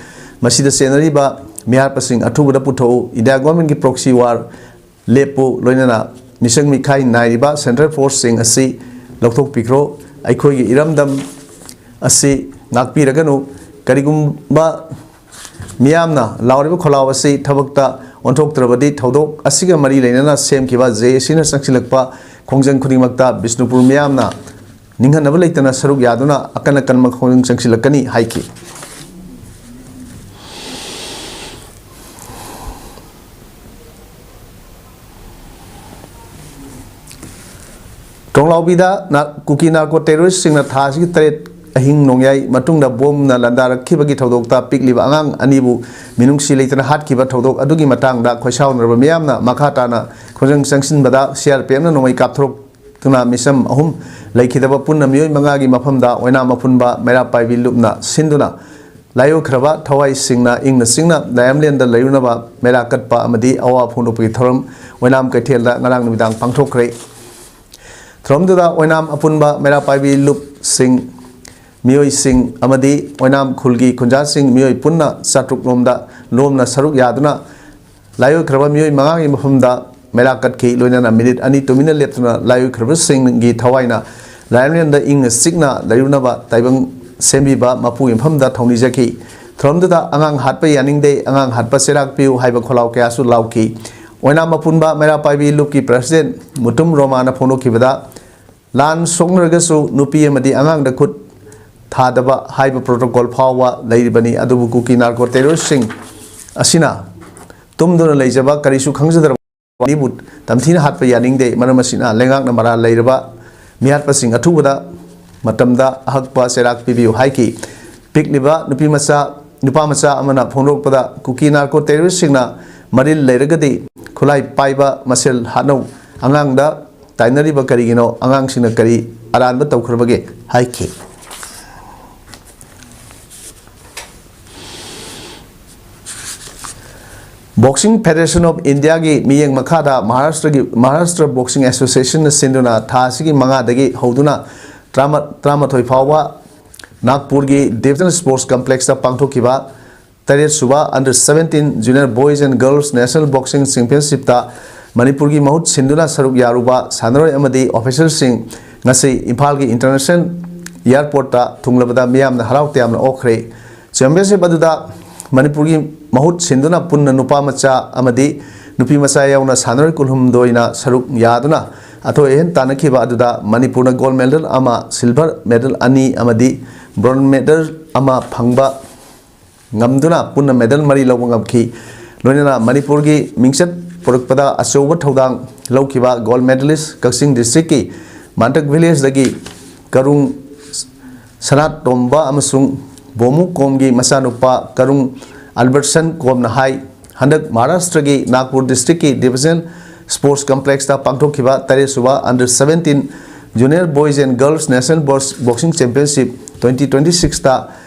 ꯃꯁꯤꯗ ꯆꯦꯟꯅꯔꯤꯕ ꯃꯤꯍꯥꯠꯄꯁꯤꯡ ꯑꯊꯨꯕꯗ ꯄꯨꯊꯣꯛꯎ꯫ ꯏꯟꯗꯤꯌꯥ ꯒꯣꯔꯃꯦꯟꯒꯤ ꯄ꯭ꯔꯣꯛꯁꯤ ꯋꯥꯔ ꯂꯦꯞꯄꯨ, ꯂꯣꯏꯅꯅ ꯃꯤꯆꯪ ꯃꯤꯈꯥꯏ ꯅꯥꯏꯔꯤꯕ ꯁꯦꯟꯇ꯭ꯔꯦꯜ ꯐꯣꯔꯁꯁꯤꯡ ꯑꯁꯤ ꯂꯧꯊꯣꯛꯄꯤꯈ꯭ꯔꯣ꯫ ꯑꯩꯈꯣꯏꯒꯤ ꯏꯔꯝꯗꯝ ꯑꯁꯤ ꯉꯥꯛꯄꯤꯔꯒꯅꯨ꯫ ꯀꯔꯤꯒꯨꯝꯕ ꯃꯤꯌꯥꯝꯅ ꯂꯥꯎꯔꯤꯕ ꯈꯣꯜꯂꯥꯎ ꯑꯁꯤ ꯊꯕꯛꯇ ꯑꯣꯟꯊꯣꯛꯇ꯭ꯔꯕꯗꯤ ꯊꯧꯗꯣꯛ ꯑꯁꯤꯒ ꯃꯔꯤ ꯂꯩꯅꯅ ꯁꯦꯝꯈꯤꯕ ꯖꯦ ꯑꯦ ꯁꯤꯅ ꯆꯪꯁꯤꯜꯂꯛꯄ ꯈꯣꯡꯖꯪ ꯈꯨꯗꯤꯡꯃꯛꯇ ꯕꯤꯁꯅꯨꯄꯨꯔ ꯃꯤꯌꯥꯝꯅ ꯅꯤꯡꯍꯟꯅꯕ ꯂꯩꯇꯅ ꯁꯔꯨꯛ ꯌꯥꯗꯨꯅ ꯑꯀꯟ ꯑꯀꯟꯕ ꯈꯣꯡꯖꯪ ꯆꯪꯁꯤꯜꯂꯛꯀꯅꯤ ꯍꯥꯏꯈꯤ꯫ ꯀꯣꯡꯂꯥꯎꯕꯤꯗ ꯅꯥ-, ꯀꯨꯀꯤ ꯅꯥꯔꯀꯣ ꯇꯦꯔꯣꯔꯤꯁꯁꯤꯡꯅ ꯊꯥ ꯑꯁꯤꯒꯤ ꯇꯔꯦꯠ ꯑꯍꯤꯡ ꯅꯣꯡꯌꯥꯏ ꯃꯇꯨꯡꯗ ꯕꯣꯝꯅ ꯂꯥꯟꯗꯥꯔꯛꯈꯤꯕꯒꯤ ꯊꯧꯗꯣꯛꯇ ꯄꯤꯛꯂꯤꯕ ꯑꯉꯥꯡ ꯑꯅꯤꯕꯨ ꯃꯤꯅꯨꯡꯁꯤ ꯂꯩꯇꯅ ꯍꯥꯠꯈꯤꯕ ꯊꯧꯗꯣꯛ ꯑꯗꯨꯒꯤ ꯃꯇꯥꯡꯗ ꯈꯣꯏꯁꯥꯎꯅꯔꯕ ꯃꯤꯌꯥꯝꯅ ꯃꯈꯥ ꯇꯥꯅ ꯈꯣꯡꯖꯪ ꯆꯪꯁꯤꯟꯕꯗ ꯁꯤ ꯑꯥꯔ ꯄꯤ ꯑꯦꯐꯅ ꯅꯣꯡꯃꯩ ꯀꯥꯞꯊꯣꯔꯛꯇꯨꯅ ꯃꯤꯁꯝ ꯑꯍꯨꯝ ꯂꯩꯈꯤꯗꯕ ꯄꯨꯟꯅ ꯃꯤꯑꯣꯏ ꯃꯉꯥꯒꯤ ꯃꯐꯝꯗ ꯑꯣꯏꯅꯥꯝ ꯑꯄꯨꯟꯕ ꯃꯩꯔꯥ ꯄꯥꯏꯕꯤ ꯂꯨꯞꯅ ꯁꯤꯟꯗꯨꯅ ꯂꯥꯏꯑꯣꯏꯈ꯭ꯔꯕ ꯊꯋꯥꯏꯁꯤꯡꯅ ꯏꯪꯅ ꯆꯤꯡꯅ ꯂꯥꯏꯌꯥꯝꯂꯦꯟꯗ ꯂꯩꯔꯨꯅꯕ ꯃꯩꯔꯥ ꯀꯠꯄ ꯑꯃꯗꯤ ꯑꯋꯥ ꯐꯣꯡꯗꯣꯛꯄꯒꯤ ꯊꯧꯔꯝ ꯑꯣꯏꯅꯥꯝ ꯀꯩꯊꯦꯜꯗ ꯉꯔꯥꯡ ꯅꯨꯃꯤꯗꯥꯡ ꯄꯥꯡꯊꯣꯛꯈ꯭ꯔꯦ꯫ ꯊꯧꯔꯝꯗꯨꯗ ꯑꯣꯏꯅꯥꯝ ꯑꯄꯨꯟꯕ ꯃꯩꯔꯥ ꯄꯥꯏꯕꯤ ꯂꯨꯞꯁꯤꯡ, ꯃꯤꯑꯣꯏꯁꯤꯡ ꯑꯃꯗꯤ ꯑꯣꯏꯅꯥꯝ ꯈꯨꯜꯒꯤ ꯈꯨꯟꯖꯥꯁꯤꯡ ꯃꯤꯑꯣꯏ ꯄꯨꯟꯅ ꯆꯥꯇ꯭ꯔꯨꯛ ꯂꯣꯝꯗ ꯂꯣꯝꯅ ꯁꯔꯨꯛ ꯌꯥꯗꯨꯅ ꯂꯥꯏꯑꯣꯏꯈ꯭ꯔꯕ ꯃꯤꯑꯣꯏ ꯃꯉꯥꯒꯤ ꯃꯐꯝꯗ ꯃꯩꯔꯥ ꯀꯠꯈꯤ꯫ ꯂꯣꯏꯅꯅ ꯃꯤꯅꯤꯠ ꯑꯅꯤ ꯇꯨꯃꯤꯟꯅ ꯂꯦꯞꯇꯨꯅ ꯂꯥꯏꯑꯣꯏꯈ꯭ꯔꯕꯁꯤꯡꯒꯤ ꯊꯋꯥꯏꯅ ꯂꯥꯏꯌꯥꯝꯂꯦꯟꯗ ꯏꯪꯅ ꯆꯤꯛꯅ ꯂꯩꯔꯨꯅꯕ ꯇꯥꯏꯕꯪ ꯁꯦꯝꯕꯤꯕ ꯃꯄꯨꯒꯤ ꯃꯐꯝꯗ ꯊꯧꯅꯤꯖꯈꯤ꯫ ꯊꯧꯔꯝꯗꯨꯗ "ꯑꯉꯥꯡ ꯍꯥꯠꯄ ꯌꯥꯅꯤꯡꯗꯦ, ꯑꯉꯥꯡ ꯍꯥꯠꯄ ꯆꯩꯔꯥꯛ ꯄꯤꯌꯨ" ꯍꯥꯏꯕ ꯈꯣꯜꯂꯥꯎ ꯀꯌꯥꯁꯨ ꯂꯥꯎꯈꯤ꯫ ꯑꯣꯏꯅꯥꯝ ꯑꯄꯨꯟꯕ ꯃꯩꯔꯥ ꯄꯥꯏꯕꯤ ꯂꯨꯞꯀꯤ ꯄ꯭ꯔꯁꯤꯗꯦꯟ ꯃꯨꯇꯨꯝ ꯔꯣꯃꯥꯅ ꯐꯣꯡꯗꯣꯛꯈꯤꯕꯗ, ꯂꯥꯟ ꯁꯣꯛꯅꯔꯒꯁꯨ ꯅꯨꯄꯤ ꯑꯃꯗꯤ ꯑꯉꯥꯡꯗ ꯈꯨꯠ ꯊꯥꯗꯕ ꯍꯥꯏꯕ ꯄ꯭ꯔꯣꯇꯣꯀꯣꯜ ꯐꯥꯎꯕ ꯂꯩꯔꯤꯕꯅꯤ, ꯑꯗꯨꯕꯨ ꯀꯨꯀꯤ ꯅꯥꯔꯀꯣ ꯇꯦꯔꯣꯔꯤꯁꯁꯤꯡ ꯑꯁꯤꯅ ꯇꯨꯝꯗꯨꯅ ꯂꯩꯖꯕ, ꯀꯔꯤꯁꯨ ꯈꯪꯖꯗ꯭ꯔꯕ ꯑꯅꯤꯕꯨ ꯇꯝꯊꯤꯅ ꯍꯥꯠꯄ ꯌꯥꯅꯤꯡꯗꯦ꯫ ꯃꯔꯝ ꯑꯁꯤꯅ ꯂꯩꯉꯥꯛꯅ ꯃꯔꯥꯜ ꯂꯩꯔꯕ ꯃꯤꯍꯥꯠꯄꯁꯤꯡ ꯑꯊꯨꯕꯗ ꯃꯇꯝꯗ ꯑꯍꯛꯄ ꯆꯩꯔꯥꯛ ꯄꯤꯕꯤꯌꯨ ꯍꯥꯏꯈꯤ꯫ ꯄꯤꯛꯂꯤꯕ ꯅꯨꯄꯤ ꯃꯆꯥ, ꯅꯨꯄꯥ ꯃꯆꯥ ꯑꯃꯅ ꯐꯣꯡꯗꯣꯔꯛꯄꯗ, ꯀꯨꯀꯤ ꯅꯥꯔꯀꯣ ꯇꯦꯔꯣꯔꯤꯁꯁꯤꯡꯅ ꯃꯔꯤꯜ ꯂꯩꯔꯒꯗꯤ ꯈꯨꯠꯂꯥꯏ ꯄꯥꯏꯕ ꯃꯁꯦꯜ ꯍꯥꯠꯅꯧ, ꯑꯉꯥꯡꯗ ꯇꯥꯏꯅꯔꯤꯕ ꯀꯔꯤꯒꯤꯅꯣ? ꯑꯉꯥꯡꯁꯤꯡꯅ ꯀꯔꯤ ꯑꯔꯥꯟꯕ ꯇꯧꯈ꯭ꯔꯕꯒꯦ? ꯍꯥꯏꯈꯤ꯫ Boxing Federation of Indiaꯒꯤ ꯃꯤꯠꯌꯦꯡ ꯃꯈꯥꯗ ꯃꯍꯥꯔꯥꯁꯇ꯭ꯔꯒꯤ, ꯃꯍꯥꯔꯥꯁꯇ꯭ꯔ Boxing Associationꯅ ꯁꯤꯟꯗꯨꯅ ꯊꯥ ꯑꯁꯤꯒꯤ ꯃꯉꯥꯗꯒꯤ ꯍꯧꯗꯨꯅ ꯇꯔꯥꯃꯥ-, ꯇꯔꯥꯃꯥꯊꯣꯏ ꯐꯥꯎꯕ ꯅꯥꯒꯄꯨꯔꯒꯤ Divisional Sports Complexꯇ ꯄꯥꯡꯊꯣꯛꯈꯤꯕ ꯇꯔꯦꯠ ꯁꯨꯕ Under Seventeen Junior Boys and Girls National Boxing Championshipꯇ ꯃꯅꯤꯄꯨꯔꯒꯤ ꯃꯍꯨꯠ ꯁꯤꯟꯗꯨꯅ ꯁꯔꯨꯛ ꯌꯥꯔꯨꯕ ꯁꯥꯟꯅꯔꯣꯏ ꯑꯃꯗꯤ officerꯁꯤꯡ ꯉꯁꯤ ꯏꯝꯐꯥꯜꯒꯤ International Airportꯇ ꯊꯨꯡꯂꯕꯗ ꯃꯤꯌꯥꯝꯅ ꯍꯔꯥꯎ ꯇꯌꯥꯝꯅ ꯑꯣꯛꯈ꯭ꯔꯦ꯫ Championship ꯑꯗꯨꯗ ꯃꯅꯤꯄꯨꯔꯒꯤ ꯃꯍꯨꯠ ꯁꯤꯟꯗꯨꯅ ꯄꯨꯟꯅ ꯅꯨꯄꯥ ꯃꯆꯥ ꯑꯃꯗꯤ ꯅꯨꯄꯤ ꯃꯆꯥ ꯌꯥꯎꯅ ꯁꯥꯟꯅꯔꯣꯏ ꯀꯨꯟꯍꯨꯝꯗꯣꯏꯅ ꯁꯔꯨꯛ ꯌꯥꯗꯨꯅ ꯑꯊꯣꯏ ꯑꯍꯦꯟ ꯇꯥꯟꯅꯈꯤꯕ ꯑꯗꯨꯗ ꯃꯅꯤꯄꯨꯔꯅ gold medal ꯑꯃ, silver medal ꯑꯅꯤ ꯑꯃꯗꯤ bronze medal ꯑꯃ ꯐꯪꯕ ꯉꯝꯗꯨꯅ ꯄꯨꯟꯅ medal ꯃꯔꯤ ꯂꯧꯕ ꯉꯝꯈꯤ꯫ ꯂꯣꯏꯅꯅ ꯃꯅꯤꯄꯨꯔꯒꯤ ꯃꯤꯡꯆꯠ ꯄꯨꯔꯛꯄꯗ ꯑꯆꯧꯕ ꯊꯧꯗꯥꯡ ꯂꯧꯈꯤꯕ gold medalist ꯀꯛꯆꯤꯡ districtꯀꯤ ꯃꯥꯟꯇꯛ ꯚꯤꯂꯦꯖꯇꯒꯤ ꯀꯔꯨꯡ ꯁꯅꯥꯇꯣꯝꯕ ꯑꯃꯁꯨꯡ ꯕꯣꯃꯨ ꯀꯣꯝꯒꯤ ꯃꯆꯥꯅꯨꯄꯥ ꯀꯔꯨꯡ ꯑꯜꯕꯔꯠꯁꯟ ꯀꯣꯝꯅ ꯍꯥꯏ, ꯍꯟꯗꯛ ꯃꯍꯥꯔꯥꯁꯇ꯭ꯔꯒꯤ ꯅꯥꯒꯄꯨꯔ ꯗꯤꯁꯇ꯭ꯔꯤꯛꯀꯤ ꯗꯤꯚꯤꯖꯅꯦꯜ ꯁ꯭ꯄꯣꯔꯠꯁ ꯀꯝꯄ꯭ꯂꯦꯛꯁꯇ ꯄꯥꯡꯊꯣꯛꯈꯤꯕ ꯇꯔꯦꯠꯁꯨꯕ Under seventeen Junior Boys and Girls National Box-, Boxing Championship twenty twenty-sixꯇ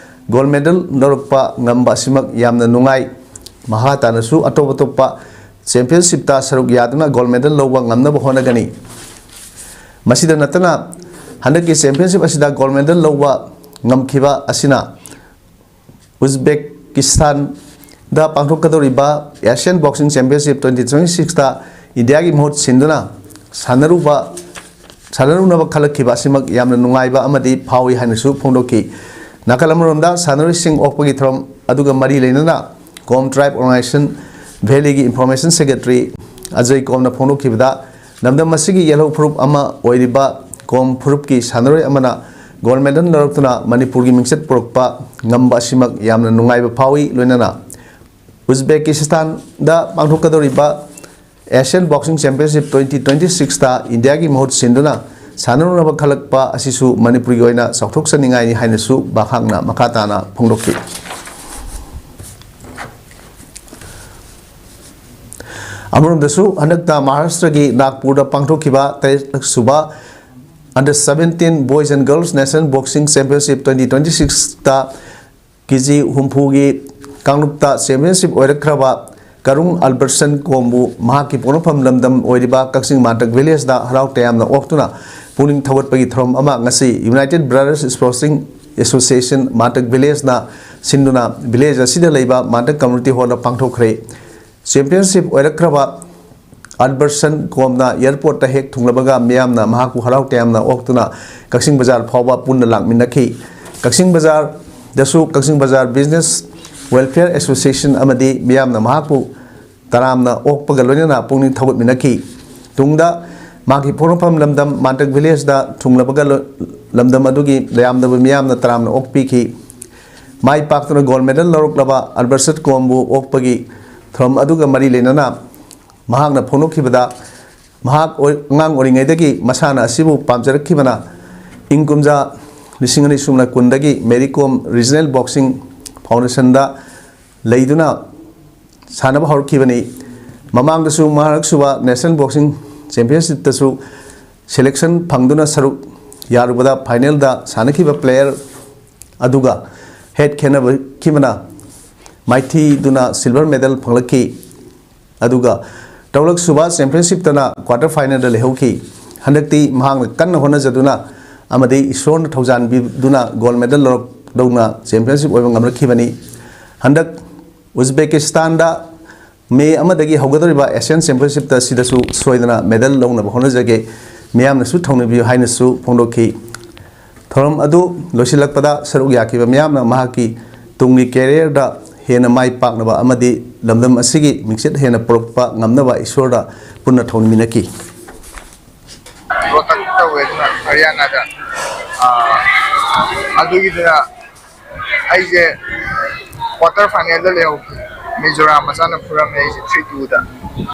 ꯒꯣꯜꯗ ꯃꯦꯗꯜ ꯂꯧꯔꯛꯄ ꯉꯝꯕ ꯑꯁꯤꯃꯛ ꯌꯥꯝꯅ ꯅꯨꯡꯉꯥꯏ꯫ ꯃꯈꯥ ꯇꯥꯅꯁꯨ ꯑꯇꯣꯞ ꯑꯇꯣꯞꯄ ꯆꯦꯝꯄꯤꯌꯟꯁꯤꯞꯇ ꯁꯔꯨꯛ ꯌꯥꯗꯨꯅ ꯒꯣꯜꯗ ꯃꯦꯗꯜ ꯂꯧꯕ ꯉꯝꯅꯕ ꯍꯣꯠꯅꯒꯅꯤ꯫ ꯃꯁꯤꯗ ꯅꯠꯇꯅ, ꯍꯟꯗꯛꯀꯤ ꯆꯦꯝꯄꯤꯌꯟꯁꯤꯞ ꯑꯁꯤꯗ ꯒꯣꯜꯗ ꯃꯦꯗꯜ ꯂꯧꯕ ꯉꯝꯈꯤꯕ ꯑꯁꯤꯅ ꯎꯖꯕꯦꯀꯤꯁꯇꯥꯟꯗ ꯄꯥꯡꯊꯣꯛꯀꯗꯧꯔꯤꯕ Asian Boxing Championship twenty twenty-sixꯇ ꯏꯟꯗꯤꯌꯥꯒꯤ ꯃꯍꯨꯠ ꯁꯤꯟꯗꯨꯅ ꯁꯥꯟꯅꯔꯨꯕ, ꯁꯥꯟꯅꯔꯨꯅꯕ ꯈꯜꯂꯛꯈꯤꯕ ꯑꯁꯤꯃꯛ ꯌꯥꯝꯅ ꯅꯨꯡꯉꯥꯏꯕ ꯑꯃꯗꯤ ꯐꯥꯎꯏ ꯍꯥꯏꯅꯁꯨ ꯐꯣꯡꯗꯣꯛꯈꯤ꯫ ꯅꯥꯀꯜ ꯑꯃꯔꯣꯝꯗ, ꯁꯥꯟꯅꯔꯣꯏꯁꯤꯡ ꯑꯣꯛꯄꯒꯤ ꯊꯧꯔꯝ ꯑꯗꯨꯒ ꯃꯔꯤ ꯂꯩꯅꯅ ꯀꯣꯝ Tribe Organization Valleyꯒꯤ Information Secretary Ajay ꯀꯣꯝꯅ ꯐꯣꯡꯗꯣꯛꯈꯤꯕꯗ, ꯂꯝꯗꯝ ꯑꯁꯤꯒꯤ ꯌꯦꯜꯍꯧ ꯐꯨꯔꯨꯞ ꯑꯃ ꯑꯣꯏꯔꯤꯕ ꯀꯣꯝ ꯐꯨꯔꯨꯞꯀꯤ ꯁꯥꯟꯅꯔꯣꯏ ꯑꯃꯅ ꯒꯣꯜꯗ ꯃꯦꯗꯜ ꯂꯧꯔꯛꯇꯨꯅ ꯃꯅꯤꯄꯨꯔꯒꯤ ꯃꯤꯡꯆꯠ ꯄꯨꯔꯛꯄ ꯉꯝꯕ ꯑꯁꯤꯃꯛ ꯌꯥꯝꯅ ꯅꯨꯡꯉꯥꯏꯕ ꯐꯥꯎꯏ꯫ ꯂꯣꯏꯅꯅ ꯎꯖꯕꯦꯀꯤꯁꯇꯥꯟꯗ ꯄꯥꯡꯊꯣꯛꯀꯗꯧꯔꯤꯕ Asian Boxing Championship twenty twenty-sixꯇ ꯏꯟꯗꯤꯌꯥꯒꯤ ꯃꯍꯨꯠ ꯁꯤꯟꯗꯨꯅ ꯁꯥꯟꯅꯔꯨꯅꯕ ꯈꯜꯂꯛꯄ ꯑꯁꯤꯁꯨ ꯃꯅꯤꯄꯨꯔꯒꯤ ꯑꯣꯏꯅ ꯆꯥꯎꯊꯣꯛꯆꯅꯤꯡꯉꯥꯏꯅꯤ ꯍꯥꯏꯅꯁꯨ ꯃꯍꯥꯛꯅ ꯃꯈꯥ ꯇꯥꯅ ꯐꯣꯡꯗꯣꯛꯈꯤ꯫ ꯑꯃꯔꯣꯝꯗꯁꯨ, ꯍꯟꯗꯛꯇ ꯃꯍꯥꯔꯥꯁꯇ꯭ꯔꯒꯤ ꯅꯥꯒꯄꯨꯔꯗ ꯄꯥꯡꯊꯣꯛꯈꯤꯕ ꯇꯔꯦꯠꯁꯨꯕ Under seventeen Boys and Girls National Boxing Championship twenty twenty-sixꯇ ꯀꯦ ꯖꯤ ꯍꯨꯝꯐꯨꯒꯤ ꯀꯥꯡꯂꯨꯞꯇ ꯆꯦꯝꯄꯤꯌꯟꯁꯤꯞ ꯑꯣꯏꯔꯛꯈ꯭ꯔꯕ ꯀꯔꯨꯡ ꯑꯜꯕꯔꯠꯁꯟ ꯀꯣꯝꯕꯨ ꯃꯍꯥꯛꯀꯤ ꯄꯣꯛꯅꯐꯝ ꯂꯝꯗꯝ ꯑꯣꯏꯔꯤꯕ ꯀꯛꯆꯤꯡ ꯃꯥꯟꯇꯛ ꯚꯤꯂꯦꯖꯇ ꯍꯔꯥꯎ ꯇꯌꯥꯝꯅ ꯑꯣꯛꯇꯨꯅ ꯄꯨꯛꯅꯤꯡ ꯊꯧꯒꯠꯄꯒꯤ ꯊꯧꯔꯝ ꯑꯃ ꯉꯁꯤ United Brothers Sporting Association ꯃꯥꯟꯇꯛ ꯚꯤꯂꯦꯖꯅ ꯁꯤꯟꯗꯨꯅ ꯚꯤꯂꯦꯖ ꯑꯁꯤꯗ ꯂꯩꯕ ꯃꯥꯟꯇꯛ ꯀꯝꯃ꯭ꯌꯨꯅꯤꯇꯤ ꯍꯣꯜꯗ ꯄꯥꯡꯊꯣꯛꯈ꯭ꯔꯦ꯫ ꯆꯦꯝꯄꯤꯌꯟꯁꯤꯞ ꯑꯣꯏꯔꯛꯈ꯭ꯔꯕ ꯑꯜꯕꯔꯠꯁꯟ ꯀꯣꯝꯅ ꯑꯦꯌꯔꯄꯣꯔꯠꯇ ꯍꯦꯛ ꯊꯨꯡꯂꯕꯒ ꯃꯤꯌꯥꯝꯅ ꯃꯍꯥꯛꯄꯨ ꯍꯔꯥꯎ ꯇꯌꯥꯝꯅ ꯑꯣꯛꯇꯨꯅ ꯀꯛꯆꯤꯡ ꯕꯖꯥꯔ ꯐꯥꯎꯕ ꯄꯨꯟꯅ ꯂꯥꯛꯃꯤꯟꯅꯈꯤ꯫ ꯀꯛꯆꯤꯡ ꯕꯖꯥꯔꯗꯁꯨ ꯀꯛꯆꯤꯡ ꯕꯖꯥꯔ Business Welfare Association ꯑꯃꯗꯤ ꯃꯤꯌꯥꯝꯅ ꯃꯍꯥꯛꯄꯨ ꯇꯔꯥꯝꯅ ꯑꯣꯛꯄꯒ ꯂꯣꯏꯅꯅ ꯄꯨꯛꯅꯤꯡ ꯊꯧꯒꯠꯃꯤꯟꯅꯈꯤ꯫ ꯇꯨꯡꯗ ꯃꯍꯥꯛꯀꯤ ꯄꯣꯛꯅꯐꯝ ꯂꯝꯗꯝ ꯃꯥꯟꯇꯛ ꯚꯤꯂꯦꯖꯇ ꯊꯨꯡꯂꯕꯒ ꯂꯣ-, ꯂꯝꯗꯝ ꯑꯗꯨꯒꯤ ꯌꯥꯝꯂꯕ ꯃꯤꯌꯥꯝꯅ ꯇꯔꯥꯝꯅ ꯑꯣꯛꯄꯤꯈꯤ꯫ ꯃꯥꯏ ꯄꯥꯛꯇꯨꯅ ꯒꯣꯜꯗ ꯃꯦꯗꯜ ꯂꯧꯔꯛꯂꯕ ꯑꯜꯕꯔꯠꯁꯟ ꯀꯣꯝꯕꯨ ꯑꯣꯛꯄꯒꯤ ꯊꯧꯔꯝ ꯑꯗꯨꯒ ꯃꯔꯤ ꯂꯩꯅꯅ ꯃꯍꯥꯛꯅ ꯐꯣꯡꯗꯣꯛꯈꯤꯕꯗ, ꯃꯍꯥꯛ ꯑꯣꯏ-, ꯑꯉꯥꯡ ꯑꯣꯏꯔꯤꯉꯩꯗꯒꯤ ꯃꯁꯥꯟꯅ ꯑꯁꯤꯕꯨ ꯄꯥꯝꯖꯔꯛꯈꯤꯕꯅ ꯏꯪ ꯀꯨꯝꯖꯥ ꯂꯤꯁꯤꯡ ꯑꯅꯤ ꯁꯨꯞꯅ ꯀꯨꯟꯗꯒꯤ ꯃꯦꯔꯤ ꯀꯣꯝ ꯔꯤꯖꯅꯦꯜ ꯕꯣꯛꯁꯤꯡ ꯐꯥꯎꯟꯗꯦꯁꯟꯗ ꯂꯩꯗꯨꯅ ꯁꯥꯟꯅꯕ ꯍꯧꯔꯛꯈꯤꯕꯅꯤ꯫ ꯃꯃꯥꯡꯗꯁꯨ ꯃꯉꯥꯔꯛ ꯁꯨꯕ ꯅꯦꯁꯅꯦꯜ ꯕꯣꯛꯁꯤꯡ ꯆꯦꯝꯄꯤꯌꯟꯁꯤꯞꯇꯁꯨ ꯁꯦꯂꯦꯛꯁꯟ ꯐꯪꯗꯨꯅ ꯁꯔꯨꯛ ꯌꯥꯔꯨꯕꯗ ꯐꯥꯏꯅꯦꯜꯗ ꯁꯥꯟꯅꯈꯤꯕ ꯄ꯭ꯂꯦꯌꯔ ꯑꯗꯨꯒ ꯍꯦꯠ ꯈꯦꯠꯅꯈꯤꯕꯅ ꯃꯥꯏꯊꯤꯗꯨꯅ ꯁꯤꯜꯚꯔ ꯃꯦꯗꯜ ꯐꯪꯂꯛꯈꯤ꯫ ꯑꯗꯨꯒ ꯇꯔꯨꯛꯂꯛ ꯁꯨꯕ ꯆꯦꯝꯄꯤꯌꯟꯁꯤꯞꯇꯅ ꯀ꯭ꯋꯥꯇꯔ ꯐꯥꯏꯅꯦꯜꯗ ꯂꯩꯍꯧꯈꯤ꯫ ꯍꯟꯗꯛꯇꯤ ꯃꯍꯥꯛꯅ ꯀꯟꯅ ꯍꯣꯠꯅꯖꯗꯨꯅ ꯑꯃꯗꯤ ꯏꯁꯣꯔꯅ ꯊꯧꯖꯥꯟꯕꯤꯗꯨꯅ ꯒꯣꯜ ꯃꯦꯗꯜ ꯂꯧꯔꯛꯗꯧꯅ ꯆꯦꯝꯄꯤꯌꯟꯁꯤꯞ ꯑꯣꯏꯕ ꯉꯝꯂꯛꯈꯤꯕꯅꯤ꯫ ꯍꯟꯗꯛ ꯎꯖꯕꯦꯀꯤꯁꯇꯥꯟꯗ ꯃꯦ ꯑꯃꯗꯒꯤ ꯍꯧꯒꯗꯧꯔꯤꯕ ꯑꯦꯁꯤꯌꯥꯟ ꯆꯦꯝꯄꯤꯌꯟꯁꯤꯞꯇ ꯁꯤꯗꯁꯨ ꯁꯣꯏꯗꯅ ꯃꯦꯗꯜ ꯂꯧꯅꯕ ꯍꯣꯠꯅꯖꯒꯦ꯫ ꯃꯤꯌꯥꯝꯅꯁꯨ ꯊꯧꯅꯕꯤꯌꯨ ꯍꯥꯏꯅꯁꯨ ꯐꯣꯡꯗꯣꯛꯈꯤ꯫ ꯊꯧꯔꯝ ꯑꯗꯨ ꯂꯣꯏꯁꯤꯜꯂꯛꯄꯗ ꯁꯔꯨꯛ ꯌꯥꯈꯤꯕ ꯃꯤꯌꯥꯝꯅ ꯃꯍꯥꯛꯀꯤ ꯇꯨꯡꯒꯤ ꯀꯦꯔꯤꯌꯔꯗ ꯍꯦꯟꯅ ꯃꯥꯏ ꯄꯥꯛꯅꯕ ꯑꯃꯗꯤ ꯂꯝꯗꯝ ꯑꯁꯤꯒꯤ ꯃꯤꯡꯆꯠ ꯍꯦꯟꯅ ꯄꯨꯔꯛꯄ ꯉꯝꯅꯕ ꯏꯁꯣꯔꯗ ꯄꯨꯟꯅ ꯊꯧꯅꯤꯃꯤꯟꯅꯈꯤ꯫ ꯔꯣꯍꯇꯛ ꯇꯧꯋꯦ ꯑꯗꯨꯅ ꯍꯔꯤꯌꯥꯅꯥꯗ꯫ ꯑꯥ, ꯑꯗꯨꯒꯤꯗꯨꯅ ꯑꯩꯁꯦ ꯀ꯭ꯋꯥꯇꯔ ꯐꯥꯏꯅꯦꯜꯗ ꯂꯩꯍꯧꯈꯤ꯫ ꯃꯤꯖꯣꯔꯥꯝ ꯃꯆꯥꯅ ꯐꯨꯔꯝꯃꯦ ꯑꯩꯁꯦ three two ꯗ꯫